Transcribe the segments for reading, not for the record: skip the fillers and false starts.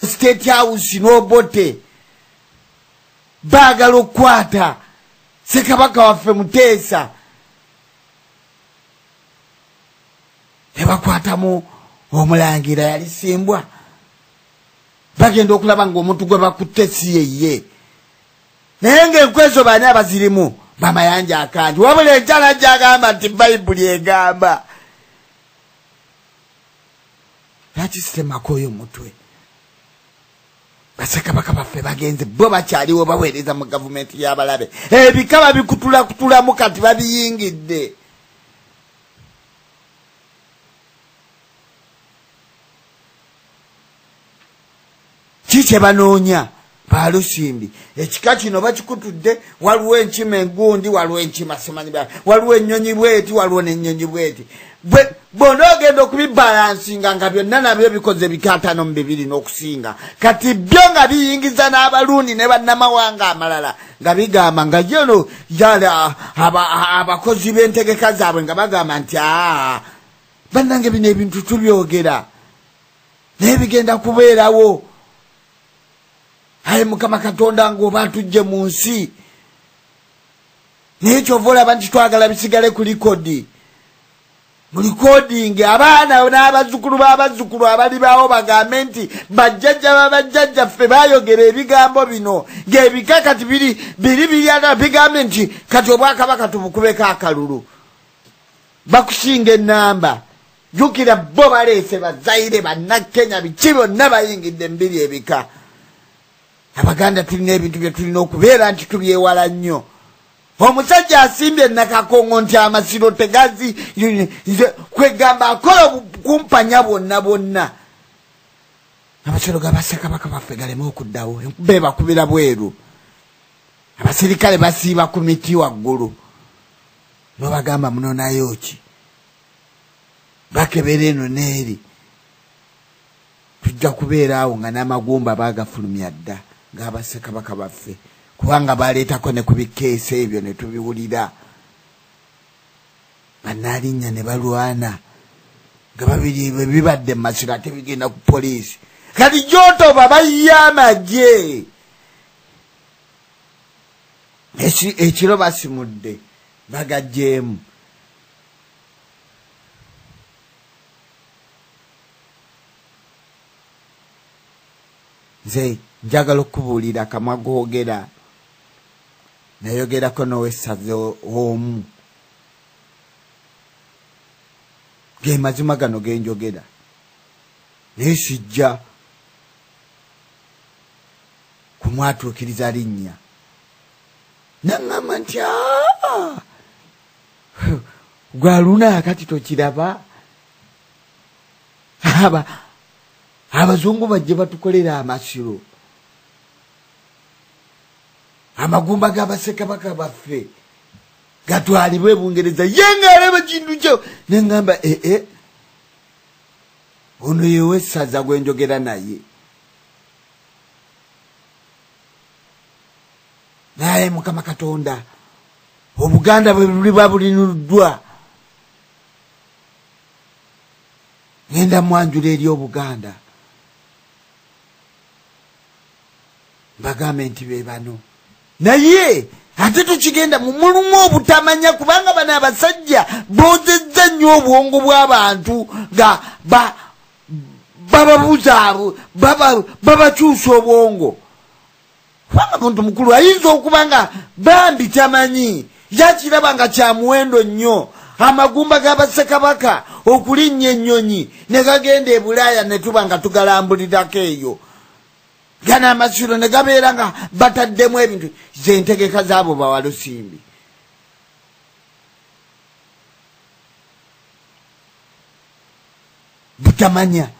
State House n'Obote baagala okukwata Ssekabaka waffe Muteesa, ne bakwatamu omulangira yali Simbwa. Bagenda okulaba ng'omuntu gwe bakutte si yeye, naye ng'enkwezo baani abazirimu? Bamayanja akangi. Wabula enkyala gyagamba nti Bayibuli egamba lwaki sitemako oyo mutwe. Bassekabaka baffe bagenze, bo bakyaliwo baweereza mu gavumenti y'abalabe. Ebika babikutulakutulamu kati babiyingidde. Ki kye banoonya? Balusimbi ekika kino bakikutudde, waliwo enkima engundi, waliwo enkima simanyi, waliwo ennyonyi bweti, waliwo n'ennyonyi bweti. Bonna ogenda okubibalansinga nga byonna nabyo bikoze bika 52 n'okusinga. Kati byo nga biyingiza n'abalundi ne bannamawanga amalala, nga bigamba nga yono yala abakozi b'entegeka zaabwe nga bagamba nti aa bannange bino ebintu tubyogera naye bigenda kubeerawo. Aye Mukama Katonda ng'oba atujje mu nsi, naye kyova olaba nti twagala bisigale ku likodi. Mu likodingi abaana n'abazzukulu b'abazzukulu abalibaawo bagambe nti bajjajja babajjajjaffe baayogera ebigambo bino, ng'ebika kati biri biri bigambe nti kati obwakabaka tubukubeko akalulu. Bakusinga ennamba. Jjukira bo baleese Bazaire, Bannakenya, biki byonna bayingidde mu biri ebika. Abaganda tulina ebintu bye tulina okubeera nti tubyewala nnyo. Omusajja asimbye Nakakongo nti amasiro tegazi kwegamba akola obukumpanya bwonna bwonna. Amasiro ga bassekabaka baffe galeme okuddawo, enkuba ebakubira bweru. Abaserikale basiiba ku miti waggulu, n'obagamba munoonayo ki? Bakebera eno n'eri. Tujja kubeera awo nga n'amagumba baagafulumya dda ng'abassekabaka baffe, kubanga baleetako ne ku bikeesa ebyo ne tubiwulira. Bannaalinnya ne balwana nga babiri bwe bibadde mu masiro ate bigenda ku poliisi. Kati gy'otoba bayiye amagye, ekiro basimudde bagaggyemu. Nze njagala okubuulira kamwa googera, nayogerako n'owessaza omu, ge mazima gano ge njogera, naye sijja kumwatuukiriza linnya. Naŋŋamba nti aa gwaluna kati tokiraba, abazungu bajje batukolera amasiro, amagumba g'abassekabaka baffe gatwalibwe Bungereza. Ye ng'alaba kintu kyo. Ne ŋŋamba ee ono ye w'essaza gwe njogera naye. Naye Mukama Katonda Obuganda bwe buliba bulinuddwa, ngenda mwanjula eri Obuganda mbagambe nti be bano. Naye ate tukigenda mu mulimu obutamanya, kubanga bano abasajja boozezza nnyo obwongo bw'abantu nga bababuza, babakyusa obwongo. Kubanga muntu mukulu ayinza okuba nga bambi tamanyi, yakiraba nga kya muwendo nnyo amagumba g'abassekabaka okulinnya ennyonyi ne gagenda e Bulaaya ne tuba nga tugalambulirako eyo. Gano amasiro ne gabeera nga bataddemu ebintu ze ntegeka zaabo Bawalusimbi. Butamanya.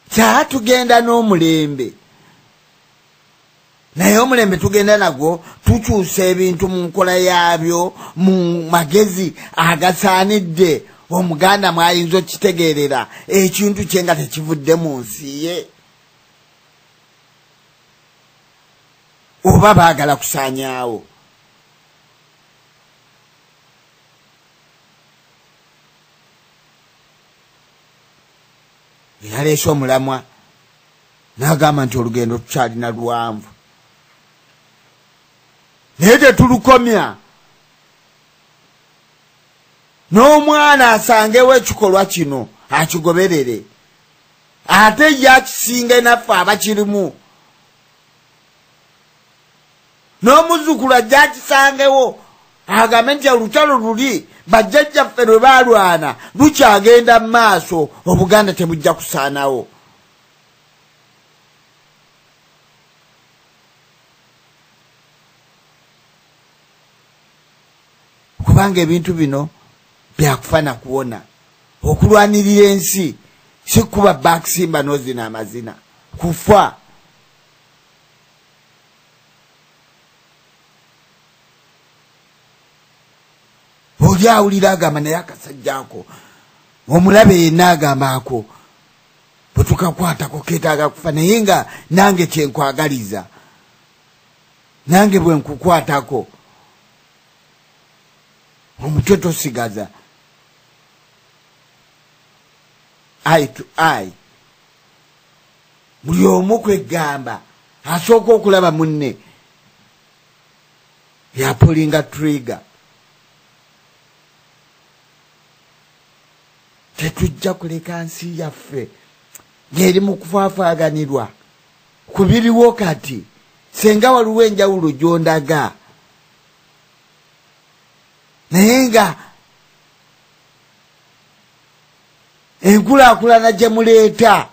Kya tugenda n'omulembe, naye omulembe tugenda nagwo tukyusa ebintu mu nkola yaabyo mu magezi agasaanidde. Omuganda mwayinza okitegeerera ekintu kye nga tekivudde mu nsi ye, oba baagala kusaanyaawo. Yaleese omulamwa n'agamba nti olugendo tukyalina luwanvu, naye tetulukomya. N'omwana asangewo ekikolwa kino akigoberere, ate ye akisinge naffe abakirimu. N'omuzzukulu ajja akisangewo agambe nti olutalo luli bajjajjaffe lwe baalwana lukyagenda mu maaso, Obuganda tebujja kusaanawo. Kubanga ebintu bino byakufa na kuwona. Okulwanirira ensi si kuba bakisimba n'ozina amazina, kufa. Oli awulira agamba naye akasajja ako omulabe yenna agamba ako bwe tukakwatako keetaaga kufa, naye nga nange kyenkwagaliza, nange bwe nkukwatako omutwe tosigaza. Eye to eye, buli omu kwegamba asooka okulaba munne yapulinga trigger. Tetujja kuleka nsi yaffe ng'eri mu kufaafaaganirwa ku biriwo kati. Senga waliwo enjawulo gy'ondaga, naye nga enkulaakulana gye muleeta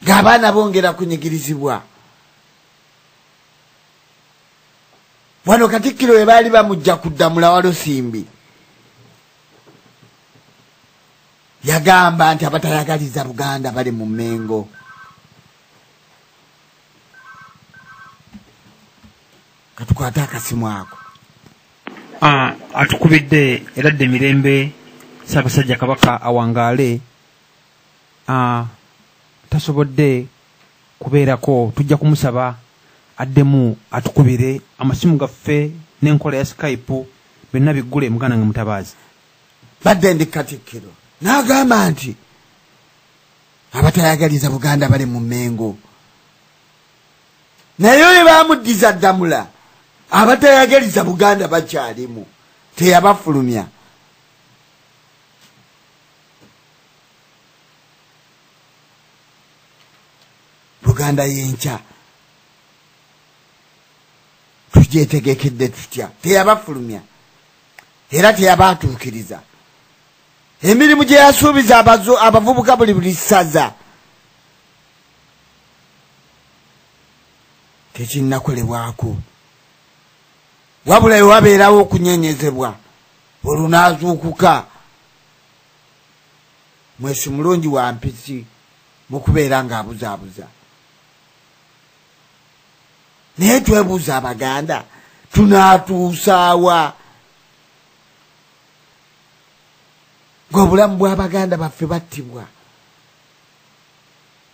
ng'abaana bongera kunyigirizibwa. Wano Katikkiro we baali bamujja kuddamula Walusimbi, yagamba nti abatayagaliza Buganda bali mu Mmengo. Katukwate akasimu ako. Atukubidde era dde mirembe Ssaabasajja Kabaka awangaale. Tasobodde kubeerako, tujja kumusaba addemu atukubire. Amasimu gaffe n'enkola ya Skype byonna biggule, muganda nga Mutabaazi. Badde ndi Katikkiro n'agamba nti abatayagaliza Buganda bali mu Mmengo, naye oyo baamuddiza Ddamula abatayagaliza Buganda bakyalimu, teyabafulumya. Buganda y'enkya tugyetegekedde tutya? Teyabafulumya era teyabaatuukiriza. Emirimu gye yasuubiza abavubuka buli ssaza tekinnakolebwako, wabula ewabeerawo okunyenyezebwa olunaazuukuka. Mwesi mulungi wa mpisi mu kubeera ng'abuzaabuza. Naye twebuuza Abaganda, tunaatuusaawa ng'obulamu bw'Abaganda baffe battibwa,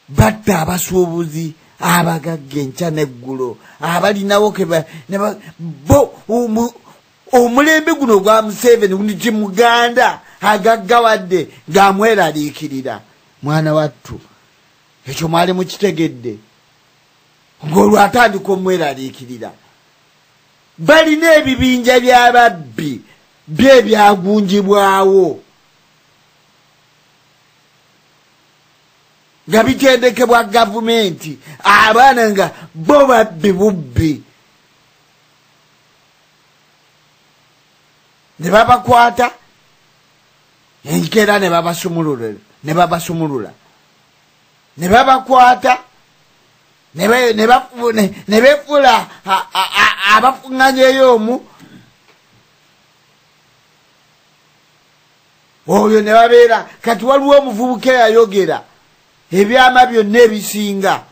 batta abasuubuzi abagagga enkya n'eggulo abalinawo bo. Omulembe guno ogwa Museveni nti Muganda agaggawadde ng'amweraliikirira. Mwana wattu, ekyo mwali mukitegedde ng'olwo atandika omweraliikirira. Balina ebibinja by'ababbi bye byagunjibwawo nga bitendekebwa gavumenti, abaana nga bo babbi bubbi, ne babakwata enkeera ne babasumulula, ne babasumulula, ne babakwata ne befuula abafuŋŋanyeyo omu oyo ne babeera. Kati waliwo omuvubuka eyayogera ebyama byonna ebisinga,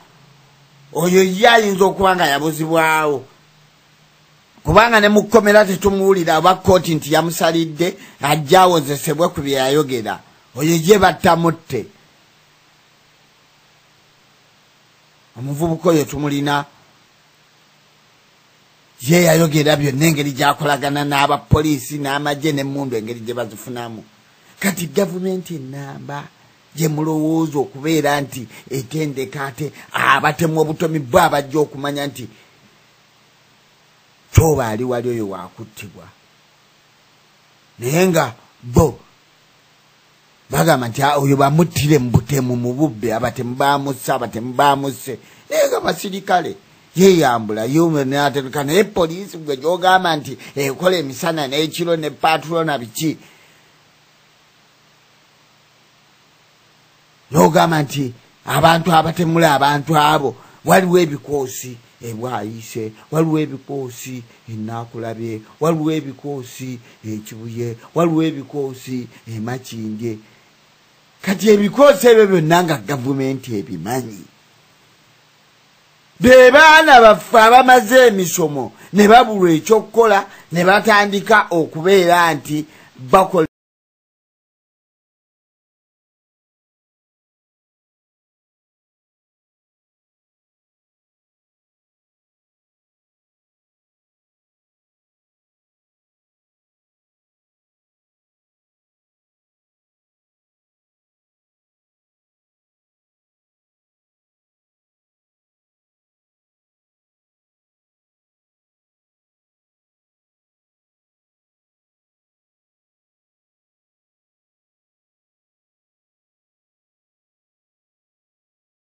oyo ye ayinza okuba nga yabuzibwawo, kubanga ne mu kkomera tetumuwulira oba kkooti nti yamusalidde ajja awozesebwe ku bye yayogera. Oyo ye battamutte. Omuvubuka oyo tumulina, ye yayogera byonna engeri gy'akolagana n'abapoliisi n'amagye n'emmundu engeri gye bazifunamu. Kati gavumenti enamba Gye mulowooza okubeera nti etendeka ate abatemu obutomi bo abajja okumanya nti kyoba ali wali oyo wakuttibwa, naye nga bo bagamba nti oyo bamuttire mu butemu, mu bubbe, abatemu bamusse, abatemu bamusse, naye nga basirikale yeyambula nateruka. Naye poliisi gwe gyogamba nti ekola emisana n'ekiro ne patrol na biki, n'ogamba nti abantu abatemula abantu abo waliwo ebikoosi ebwayise, waliwo ebikoosi enakulabye, waliwo ebikoosi ekibuye, waliwo ebikoosi emakindye. Kati ebikoosi ebyo byonna nga gavumenti ebimanyi, be baana baffe abamaze emisomo ne babulwa ekyokukola ne batandika okubeera nti bakola.